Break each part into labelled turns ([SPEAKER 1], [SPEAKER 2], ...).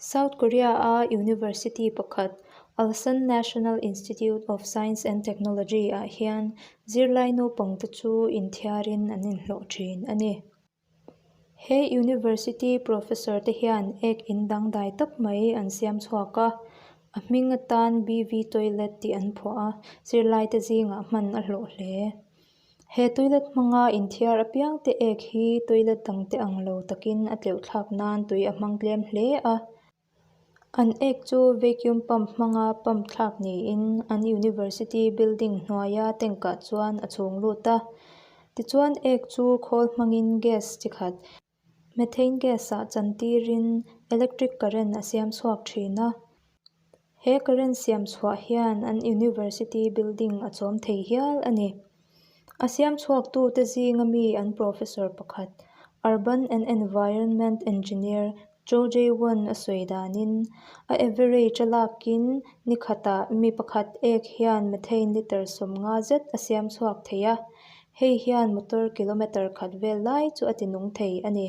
[SPEAKER 1] South Korea-a university pakhat, Ulsan National Institute of Science and Technology-ah hian zirlai naupangte chu inthiarin an inhlawh thin a ni. He university professor te hian ek in dangdai tak mai an siam chhuak a, a hming atan BV toilet tih an phuah a, zirlaite zingah hman a hlawh hle. He toilet hmanga inthiar apiang te ek hi toilet dang te ang lo takin a tleuh thlak nan tui a hmang tlem hle a. An ek chu vacuum pump hmanga pump thlak niin an university building hnuaia tank ah chuan a chhung lut a. Tichuan ek chu khawl hmangin gas chi khat methane gas ah chan tirin electric current a siam chhuak thin a. He current siam chhuah hian an university building a chawm thei hial a ni. A siam chhuak tu te zinga mi an professor pakhat urban and environment engineer Cho Jae Won a sawi danin a average a lakin ni khatah mi pakhat ek hian methane litre 50 zet a siam chhuak thei a, hei hian motor kilometre khat vel lai chu a ti nung thei a ni.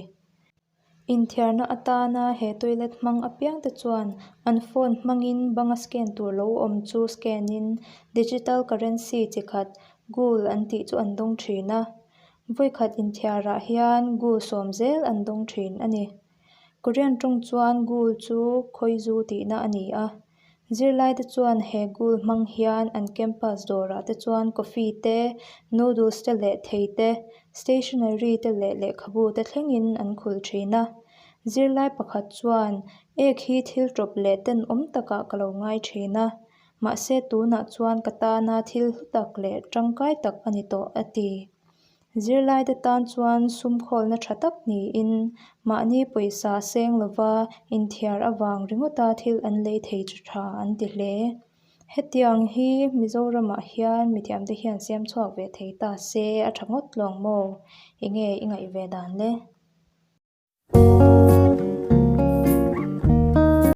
[SPEAKER 1] Inthiarna atana he toilet hmang apiang te chuan an phone hmangin banga scan tur lo awm chu scan in digital currency chi khat gul an tih chu an dawng thin a. Vawikhat inthiarah hian gul 10 zel an dawng thin a ni. Korean tawng chuan gul chu khawizu tihna a ni a. Zirlaite chuan he gul hmang hian an campus dawrah te chuan coffee te, noodles te leh thei te, stationery te leh lehkhabu te thlengin an khulh thin a. Zirlai pakhat chuan, Ek hi thil tawp leh tenawm takah ka lo ngai thin a, mahse tunah chuan ka tana thil hlu tak leh tangkai tak a ni tawh, a ti. Zirlaite tan chuan sum khawlna tha tak niin mahni pawisa seng lova inthiar avang ringawta thil an lei thei chu tha an ti hle. Hetiang hi Mizoramah hian mithiamte hian siam chhuak ve thei ta se a tha ngawt lawng maw? Enge i ngaih ve dan le?